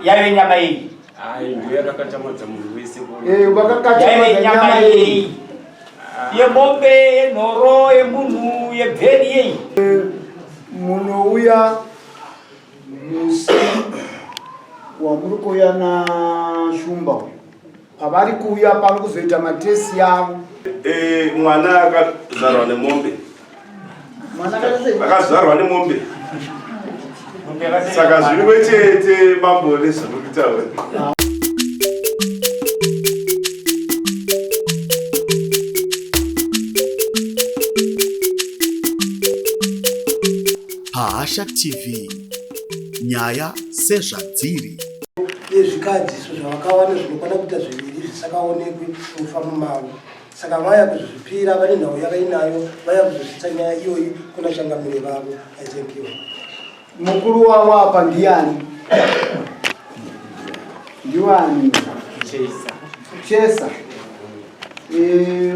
Yaive nyama yei? Ai, ndiyo yakakachamadza munhu wese. Eh, Yaive nyama yei? Yemombe, yenhoro, yemunhu, yebveni yei? Eh, munouya musi wamuri kuuya nashumba uyu pavari kuuya pari kuzoita matesi yavo. Eh, mwana akazvarwa nemombe. Akazvarwa nemombe. Saka zviri chete mambo nezvamuri kutaura. Pahasha TV nyaya sezvadziri. Nezvikadziso zvavakawana zvinokwana kuita zviviri zvisakaonekwi mufambo mavo. Saka vaya kuzozvipira vane nhau yavainayo vaya kuzosvitsa nyaya iyoyi kuna changamire vavo. I thank you. Mukuru wavo apa ndiyani? Ndiwani? Chesa. Chesa. Eh,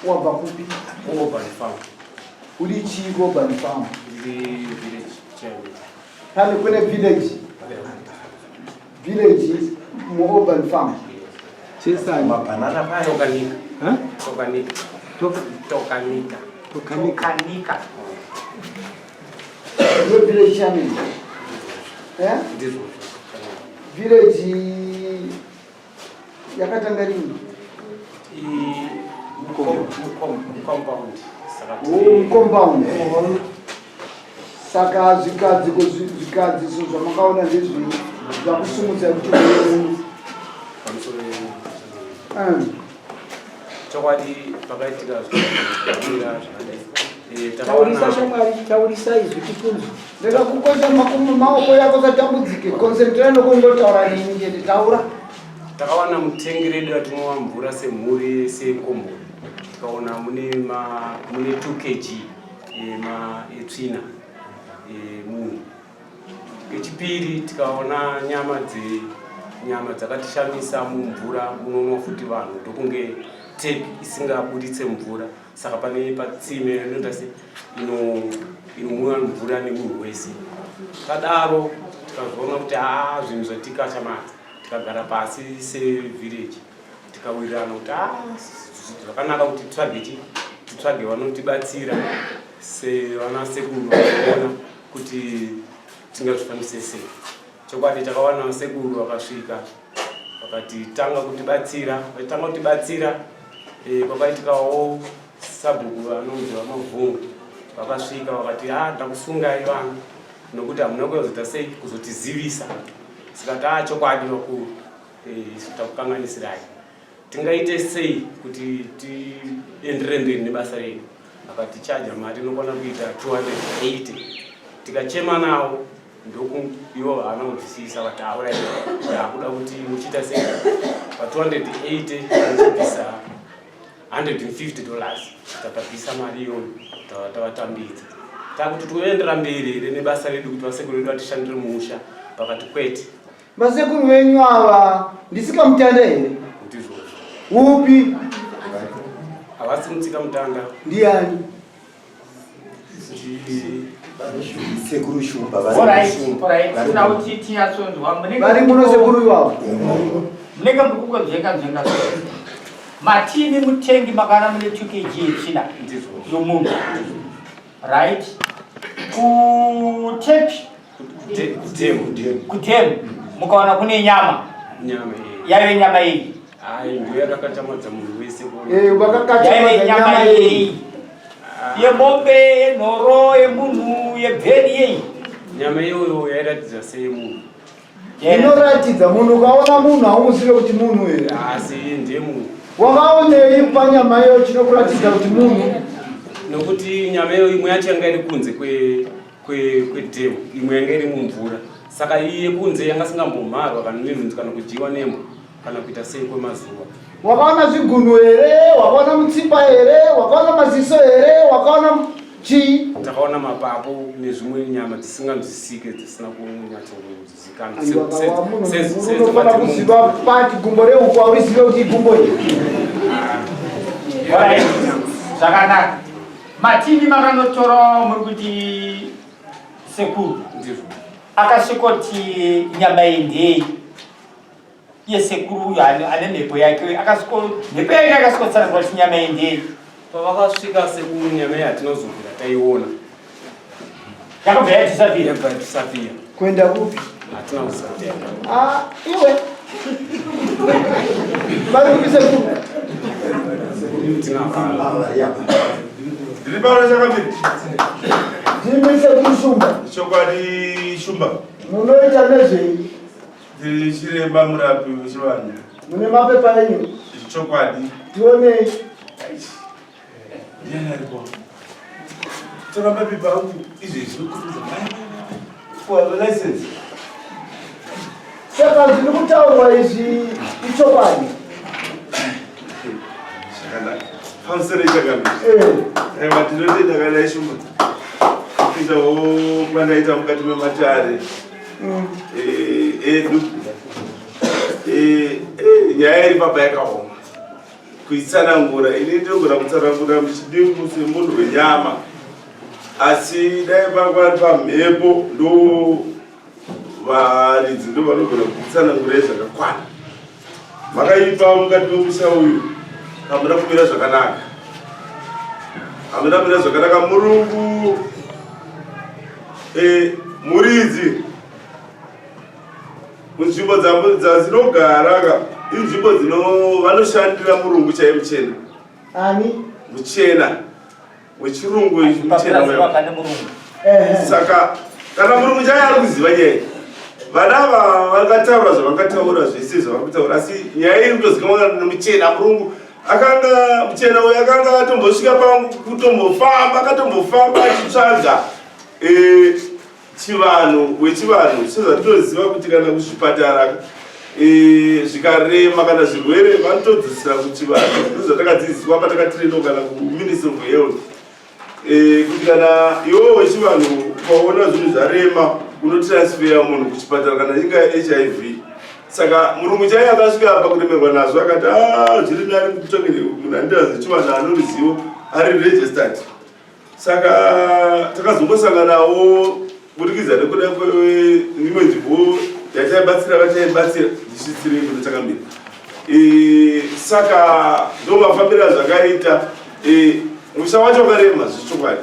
wabva kupi? Urban farm. Uri chii kuUrban farm? Ndiri village chairman. Pane kune village. Village muUrban farm. Chesani. Mabanana paya. Tokanika. Huh? Tokanika. Tokanika. Tokanika. Tokanika. Ndiwe village chairman. Eh? Ndizvo. Village yakatanga rini? Compound. Oh, compound. Saka zvikadziko zvikadziso zvamakaona ndezvei zvakusumudza kuti muone. Pamusoro Chokwadi pakaitika zvakamira zvakadai. Eh, Taurisa shamwari, taurisa izwi tikunzwe. Rega kukosha maoko yako satambudzike. Concentrate nokungotaura neni chete taura. Takawana mutengi redu ratinwa mvura semhuri sekomboni. Tikaona mune ma mune 2 kg ema etsvina emunhu. Kechipiri tikaona nyama dze nyama dzakatishamisa mumvura munonwa futi vanhu ndokunge tap isingabuditse mvura saka pane patsime rinoita se inomwiwa mvura nemunhu wese. Tadaro tikazoona kuti haa zvinhu zvatikashamadza tikagara pasi sevillage tikawirirana kuti haa zvakanaka kuti titsvage chi titsvage vanotibatsira sevana sekuru vanoona kuti tingazvifambise sei. Chokwadi takawana sekuru vakasvika vakatitanga kutibatsira, vachitanga kutibatsira eh, kwakaitikawo sabhuku vanonzi vaMavhungu vakasvika vakati ah ndakusungai vanhu nokuti hamuna kuzoita sei kuzotizivisa. Sikati ah chokwadi vakuru eh, isu takukanganisirai tingaite sei kuti tienderere mberi nebasa redu akatichaja mari inokwana kuita 280 tikachema nawo ndoku ivo havana kunzwisisa vati aurai ndakuda kuti muchiita sei pa 280 muchibvisa 150 dollars takabvisa mari iyoyo tavatambidza takuti toendera mberi here nebasa redu kuti vasekuru vedu vatishandire musha pakati kwete Vasekuru venyu ava nditsika mutanda here? Ndizvozvo. Upi? Havasi mutsika mutanda. Ndiani? Sekuru Shumba vari muno sekuru ivavo. Munenge muri kungonzvenga nzvenga. Matini mutengi makana mune 2 kg yetsvina yomunhu. Right? Kutepi kudhemu mukaona kune nyama yaive nyama iyi yaive nyama iyi yemombe yenhoro yemunhu yebveni yeyi nyama iyoyo yairatidza seyemunhu inoratidza munhu ukaona munhu haumuzive kuti munhu here asi ndiye munhu wakaonei panyama iyo chinokuratidza kuti munhu nokuti nyama iyo imwe yacho yanga iri kunze kwe kwedhemu imwe yanga iri mumvura saka iye kunze yanga singambomharwa kana nenhunzi kana kudyiwa nembwa kana kuita sei kwemazuva wakaona zvigunhu here wakaona mutsipa here wakaona maziso here wakaona chii takaona mapapu nezvimwe nyama dzisinganzwisike dzisina kunyatsokuzikanwa unofanira kuziva pati gumbo rehuku aurizive kuti igumbo iri zvakanaka Matini makanotora muri kuti sekuru. Ndizvo. Akasvikoti nyama iyi ndei? Iye sekuru uyu ane mhepo yake akasviko mhepo yake akasvikotsanangura kuti nyama iyi ndei? Pavakasvika sekuru nyama iyi hatinozobvira taiona. Yakabva yadisappear. Yabva yadisappear. Kuenda kupi? Hatina kuziva. Ah, iwe. Vari kupi sekuru? Ndiri pano chakamiri. Ndimi sekuru Shumba. Chokwadi Shumba. Munoita nezvei? Ndiri chiremba murapi wechivanhu. Mune mapepa enyu? Chokwadi. Tionei. Ndiani aripo? Tora mapepa angu izvezvi kurudza. For license. Saka zviri kutaurwa izvi ichokwadi. Zvakanaka. Pamusoro chakamira. Eh. Aiwa tinotenda kana ishumba. Kuitawo kwandaita mukati mematare. Eh, edu. Eh, eh, nyaya iri papa yakaoma. Kuitsanangura ini ndinogona kutsanangura muchidimbu semunhu wenyama. Asi dai panga ari pamhepo ndo varidzi ndo vanogona kutsanangurai zvakakwana. Makaipa mukati memusha uyu hamuna kumira zvakanaka, hamuna kumira zvakanaka. Murungu e, muridzi munzvimbo dzazinogara ka inzvimbo dzino vanoshandira murungu chaiye muchena. Ani? Muchena. Wechirungu muchena saka kana murungu chaiye ari kuziva nyaya vana ava vakataura zvavakataura zvese zvavari kutaura asi nyaya iri kutozikanwa nemuchena murungu akanga muchena uyu akanga atombosvika pakutombofamba akatombofamba achitsvaga eh, Chivanhu wechivanhu sezvatinoziva kuti kana kuzvipatara e, zvikarema kana zvirwere vanotodzosera kuchivanhu ndozvatakadzidziswa patakatireno kana kuministry of health e, kuti kana iwewe wechivanhu ukaona zvinhu zvarema unotransfera munhu kuchipatara kana inga hiv saka murungu chaiye akasvika pakuremerwa nazvo akati ah, zviri nani kutsvake munhu anoita zvechivanhu anoruzivo ari registered Saka takazongosanganawo kuburikidza nekuda kweimwe nzvimbo yataibatsira vataibatsira ndisvitsirei kuno chakamira. E, saka ndomafambiro azvakaita e, musha wacho wakarema zvechokwadi.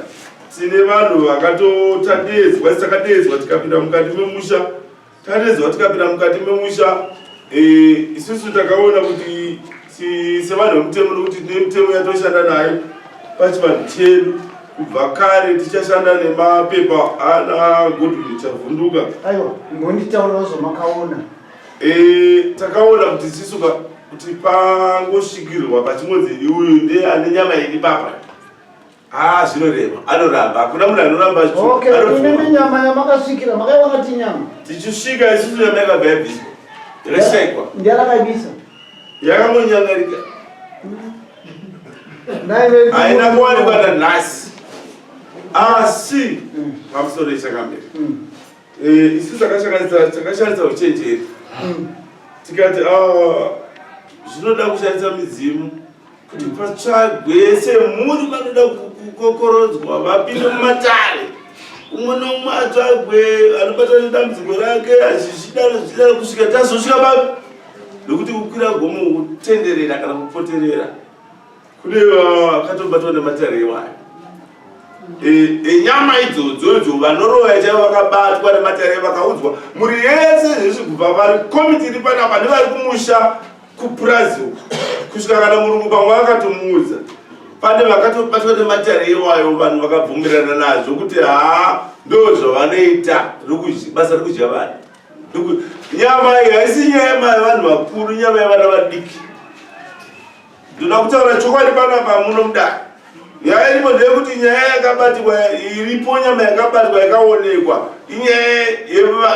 Tine vanhu vakatotadeedzwa takadeedzwa tikapinda mukati memusha Tadeedzwa tikapinda mukati memusha e, isusu takaona kuti sevanhu vemutemo nokuti tine mitemo yatoshanda nayo pachivanhu chedu kubva kare tichashanda nemapepa ana Godwin Chavhunduka. Aiwa, ngonditaurawo zvamakaona. E, takaona kuti isusu kuti pangosvikirwa pachingonzi uyu ndiye ane nyama iri papa Ah, zvinorema. Anoramba. Hakuna munhu anoramba. Okay, imimi nyama yamakasvikira makaiwana ti nyama. Tichisvika isusu nyama yakabva yabviswa. Yakashaikwa. Ndiani akaibisa? Yakangonyangarika. Haina kuwanikwa nanhasi. Asi pamusoro ichakamberi. Eh, isu takashandisa uchenjeri. Tikati ah, zvinoda kushandisa midzimu. kuti patsvagwe semhuri vanoda kukokorodzwa vapinde mumatare umwe neumwe atsvagwe anobata nedambudziko rake azvichidaro zvichidaro kusvika tazosvika papi nekuti kukwira gomo kutenderera kana kupoterera kune vakatobatwa nematare iwayo enyama e, idzodzo idzo vanoroya chaivo vakabatwa nematare vakaudzwa mhuri yese zvesvi kubva vari komiti iri panapa nevari kumusha kupurazi uku kusvika kana murungu pamwe akatomuudza pane vakatobatwa nematare iwayo vanhu vakabvumirana nazvo kuti haa ndo zvavanoita basa rekudya vanhu nyama iyi haisi nyaya yevanhu vakuru nyama yevana vadiki Ndoda kutaura chokwadi panapa muno mudare. Nyaya iripo ndeyekuti nyaya yakabatwa iripo, nyama yakabatwa yakaonekwa inyaya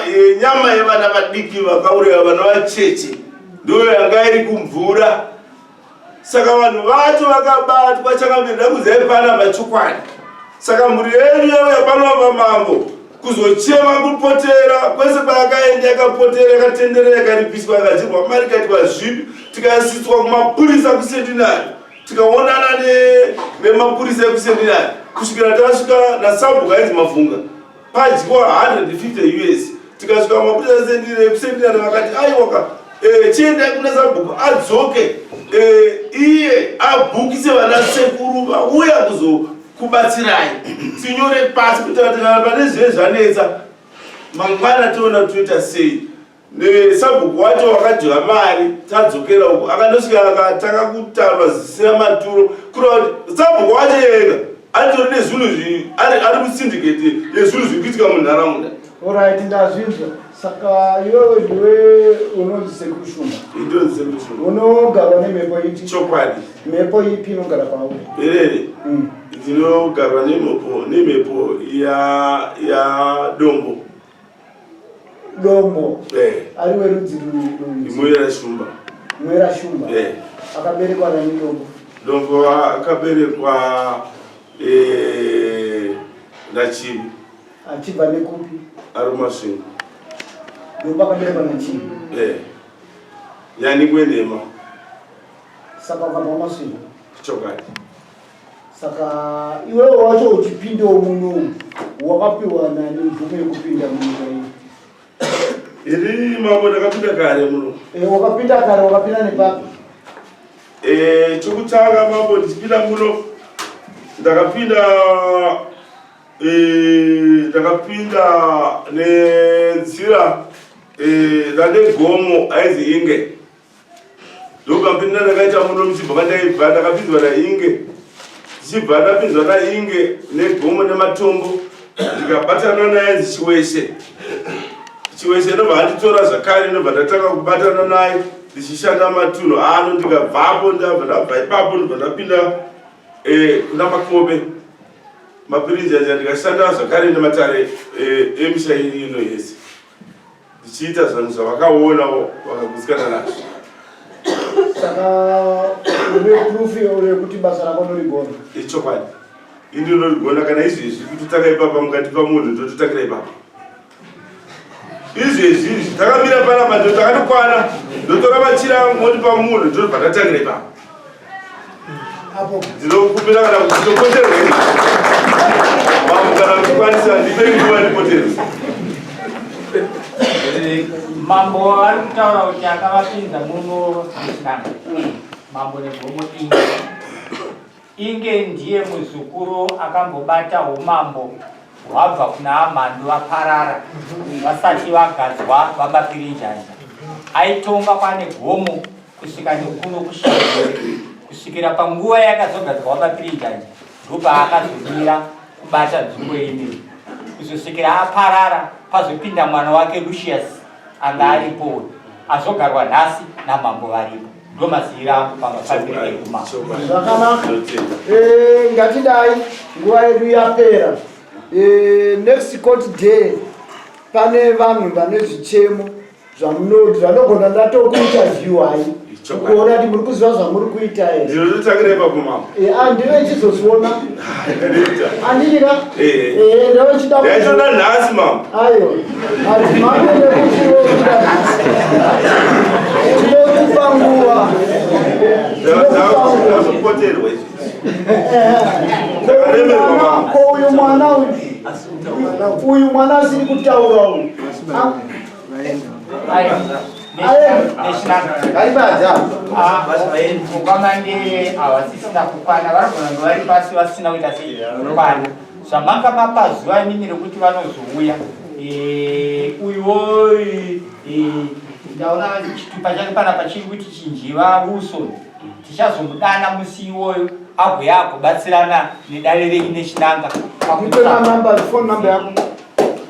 yenyama yevana vadiki vakauraya vana vacheche, ndiyo yanga iri kumvura. Saka vanhu vacho vakabatwa chakamira kuzai panapa chokwadi. Saka mhuri yedu yauya pano pamambo kuzochema kupotera kwese kwayakaenda yakapotera yakatenderera yakaripiswa yakadyirwa mari ikaitwa zvipi tikasvitswa kumapurisa kusentinari tikaonana nemapurisa ekusentinari kusvikira tasvika nasabhuku ainzi mavhunga padyiwa 150 us. Tikasvika mapurisa sendire kusendirana vakati aiwaka eh, chiendai kuna sabhuku adzoke eh, iye abhukise vana sekuru vauya kuzokubatsirai tinyore pasi kuitira kuti kana pane zvive zvanetsa mangwana toona kuti toita sei. Nesabhuku wacho wakadya mari tadzokera uko akandosvika akatanga kutaura zvisina maturo kureva kuti sabhuku wacho ega atori nezvinhu ari musindiketi yezvinhu zviri kuitika munharaunda. Orit ndazvinzwa saka iwewe ndiwe unonzi sekuru Shumba. Ndinonzi sekuru Shumba. Unogarwa nemhepo ipi? Chokwadi. Mhepo ipi inogara pauri? Berere. Ndinogarwa nemhepo nemhepo ya ya dombo. Dombo. Eh. Ari werudzi rwui? Mwera Shumba. Mwera Shumba. Eh. Akaberekwa nani Dombo? Dombo akaberekwa eh naChivi. Achibva nekupi? Ari kuMasvingo. Dombo akaberekwa naChivi. Eh. Yani kwenhema. Saka ukabva kuMasvingo? Chokwadi. Saka iwewe wacho uchipindawo munomu wakapiwa nani mvumo yekupinda munyika iyi? Iri mambo ndakapinda kare muno. Eh, wakapinda kare wakapinda nepapi? Eh, chokutanga mambo ndichipinda muno ndakapinda eh, ndakapinda nenzira eh, ndanegomo aizi Inge. Ndokapinda ndakaita muno muchibva kwandaibva ndakapinzwa naInge ndichibva ndapinzwa naInge negomo nematombo ndikabatana naye Chiweshe. Chiweshe ndobva anditora zvakare ndobva ndatanga kubatana naye ndichishanda matunhu ano ndikabvapo ndabva ndabva ipapo ndobva ndapinda eh, kuna Makobe Mapirinjanja ndikashanda zvakare nematare eh, emisha ino yese ndichiita zvanhu zvavakaonawo vakagutsikana nazvo. Saka une proof yekuti basa rako unorigona? Ichokwadi, ini ndinорigona. Kana izvezvi kutotanga ipapa mukatipa munhu ndototangira ipapa. Izvezvi izvi takamira panapa ndo takatokwana, ndotora machira angu mondipa munhu ndotobva ndatangira ipapa. Ndinokumbira kana kuti ndopoterwe mambo, kana muchikwanisa ndipei nguva ndipoterwe. Mambo ari kutaura kuti akavapinza muno nechinanga mambo negomo Inge. Inge ndiye muzukuru akambobata umambo hwabva kuna Amhandu vaparara vasati vagadzwa vaBapirinjanja. Aitonga kwane gomo kusvika nekuno kuShangore kusvikira panguva yakazogadzwa vaBapirinjanja ndopaakazomira kubata nzvimbo ino kuzosvikira aparara pazopinda mwana wake Lucius anga aripo azogarwa nhasi namambo varipo. Ndomazivira angu pamafambiro eumambo. Zvakanaka. Eh, ngatidai nguva yedu yapera. Eh, next court day pane vanhu vane zvichemo zvanogona ndatokuinterviewai kuona kuti muri kuziva zvamuri kuita here. Ndinototangira ipapo mambo. Eh, ah, ndine ndichizozviona. Andini ka? Eh. Eh, ndinochida. Ndaitoda nhasi mambo. Ayo. Madzimambo nekuti wokuda nhasi. Tinokupa nguva. Tinokupa nguva. Ndakupoterwa izvi. Ko uyu mwana uyu. Uyu mwana asiri kutaura uyu. Mukwamande havasisina kukwana, vanogona kunge vari pasi vasina kuita sei kukwana. Zvamanga mapa zuva imimi rekuti vanozouya uyuwo ndaona chitupa chake panapa chiri kuti Chinjiva Wilson. Tichazomudana musi iwoyo agouya agobatsirana nedare renyu nechinanga. Phone number yako.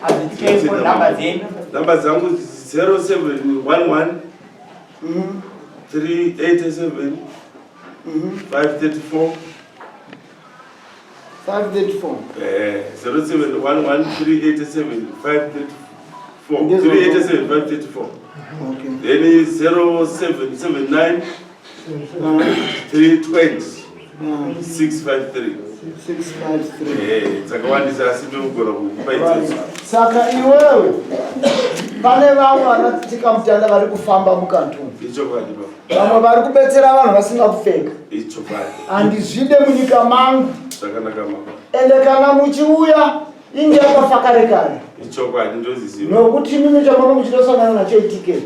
Azitipei phone number dzenyu. Namba dzangu 0711 387 534. 534. Eh, 0711 387 534. 387 534. Okay. Then 0779 320 653. 653. Eh, dzakawandisa asi ndinogona kukupa idzodzo. Saka iwewe pane vamwe vanatsika mutanda vari kufamba mukantuni. Ichokwadi baba. Vamwe vari kubetsera vanhu vasina kupfeka. Ichokwadi. Handizvide munyika mangu. Zvakanaka mama. Ende kana muchiuya Inge yakafa kare kare. Ichokwadi ndoziziva. Nokuti mimi chamanga muchitosangana nacho iticket.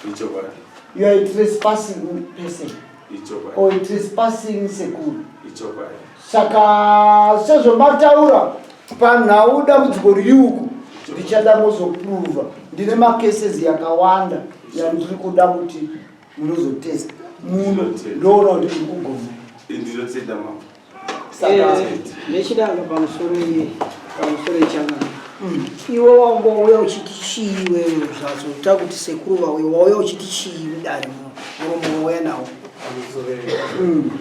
Ichokwadi. You are a trespassing person. Ichokwadi. Or a trespassing sekuru. Ichokwadi. Saka sezvo mataura panhau dambudziko riri uku ndichada mozoprova ndine macases yakawanda yandiri kuda kuti munozotesta muno ndoona kuti muri kugona. Ndinotenda mama. Saka eh, nechidanga pamusoro pamusoro yechangano mm. iwe wangouya uchiti chii iwewe zvazoita kuti sekuru vauye wauya uchiti chii mudare muromo wauya nawo mm.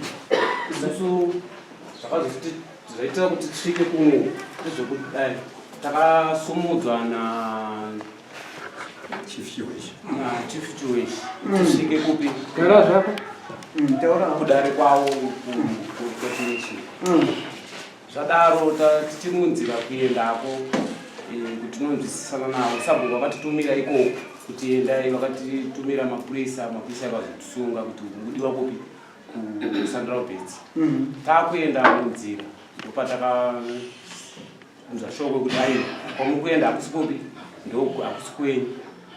isusu zvakazoti zvaitira kuti tisvike kuno ndezvekuti dai takasumudzwa na Chief Chiweshi. Na Chief Chiweshi. Mm. Tisvike kupi? Gara zvako. Mm, taura. Kudare kwavo kuChiweshi. Mm. Zvadaro tichiri munzira kuendako eh, kuti tinonzwisisana navo sabhuku vakatitumira ikoko kuti endai vakatitumira mapurisa mapurisa akazotisunga kuti mudiwa kupi kuSandra Beds. Takuenda munzira ndopataka Unzwa shoko kuti aiwa kwamuri kuenda hakusi kupi ndoku hakusi kwenyu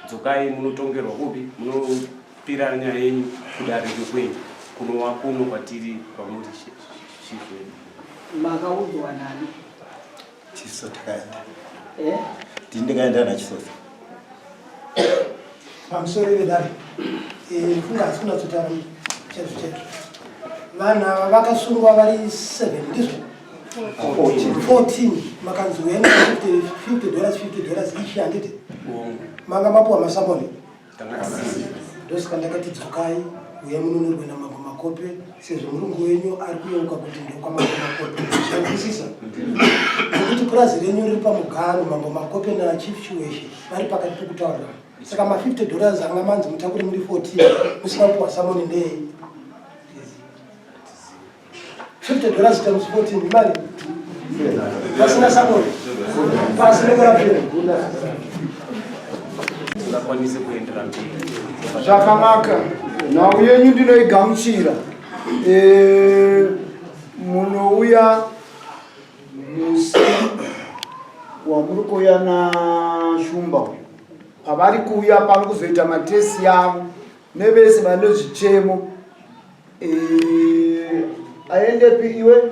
dzokai munotongerwa kupi munopira nyaya yenyu kudare rekwenyu kunova kuno kwatiri kwamuri chief wedu. Makaudzwa nani? Chiso takaenda. Eh? Ndini ndakaenda naChisosa. Pamusoro vedare. Eh, funga asi kunatsotaura chaizvo chaizvo. Vanhu ava vakasungwa vari 7 ndizvo? 14 makanzi uyai 50 dollars 50 dollars each handiti manga mapuwa masamoni ndosaka ndakati dzokai uyai mununurwe namambo makope sezvo murungu wenyu ari kuyeuka kuti ndokwamambo makope zvanzwisisa nekuti purazi renyu riri pamugano mambo makope nachief chiweshe vari pakati pekutaurirana saka ma 50 dollars anga manzi mutakure muri 14 musina kupuwa samoni ndei 50 dollars times 14 imari pasina support pasina kurapira tingakwanise kuendera mberi zvakanaka nhau yenyu ndinoigamuchira eh, munouya musi wamuri kuuya nashumba uyu pavari kuuya pari kuzoita matesi yavo nevese vane zvichemo Eh, aendepi iwe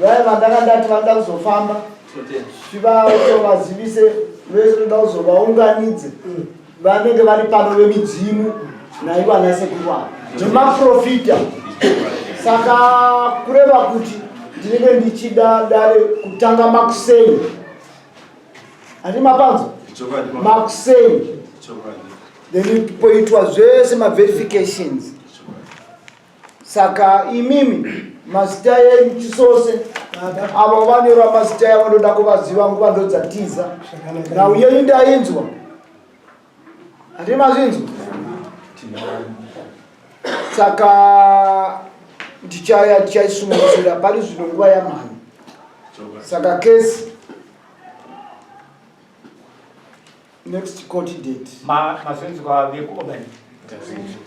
vaya vandanga ndati vanoda kuzofamba tivavazivise vese toda kuzovaunganidze vanenge vari pano vemidzimu naivo ana sekuru ava nemaprofita saka kureva kuti ndinenge ndichida dare kutanga makuseni handi mapanzo makuseni then poitwa zvese maverifications saka imimi mazita enyu chisose avo vanyorwa mazita yavo ndoda kuvaziva nguva ndodzatiza nhau yenyu ndainzwa handi mazvinzwa saka ndichaya ndichaisumudzira pari zvino nguva yamhanya saka kesi Next court date. Ma, mazvinzwa vekuObani.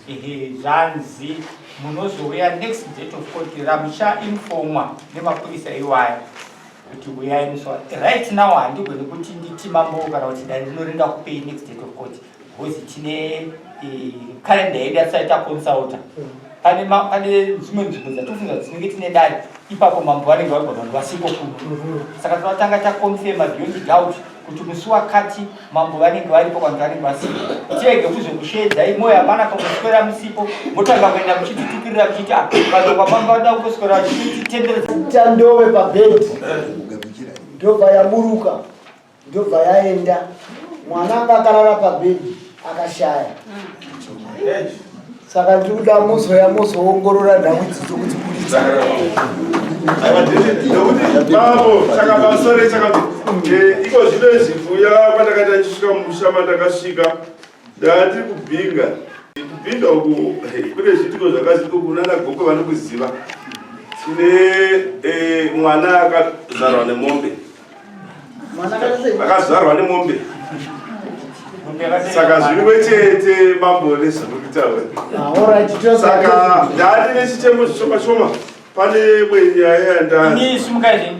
Ehe, zvanzi munozouya next date of court ramucha informwa nemapurisa iwaya kuti uyai musi wa right now handigoni kuti nditi mambo kana kuti dai ndinorinda kupei next date of court because tine eh, calendar yedu yatisati taconsulta pane pane dzimwe nzvimbo dzatofunga dzinenge tine dare ipapo mambo vanenge vari vanhu vasipo kuno saka tinotanga taconfirma beyond doubt kuti musi wakati mambo vanenge varipo kana vanenge vasipo tirege kuzokusheedzai moyo hapana pakuswera musipo motanga kuenda muchititukirira muchiti ah, vanhu kwamanga vada kungoswera vachititenderedza tandove pabhedhi ndobva yaburuka ndobva yaenda mwana anga akarara pabhedhi akashaya saka ndiri kuda mozoya mozoongorora nhau idzi dzokudziburitsa mambo saka pamusoro chakati eh, iko zvino izvi kuya kwandakaita ndichisvika mumusha mandakasvika ndati kubhinga kubhinga uku eh, kune zviitiko zvakaziko kunana goko vanokuziva tine eh, mwana akazvarwa nemombe akazvarwa nemombe saka zviri chete mambo nezvamuri kutaura ah, saka ndati nechichemo zvishoma shoma pane imwe nyaya yandani simukai zvenyu.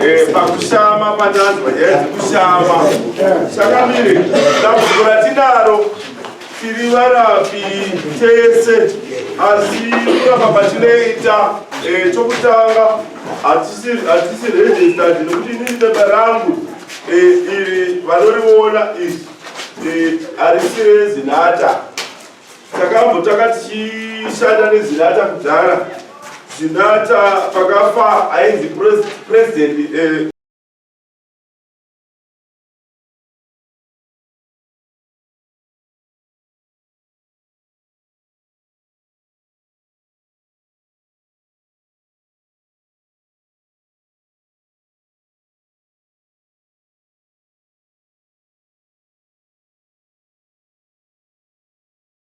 Eh, pakushama patanzwa nyaya dzekushama chakamire dambudziko ratinaro tiri varapi tese asi kurapa patinoita eh, chokutanga hatisi registered nekuti inini pepa rangu eh, iri vanoriona iri harisi rezinata Takambotanga tichishanda neZinata kudhara. Zinata pakafa ainzi president eh,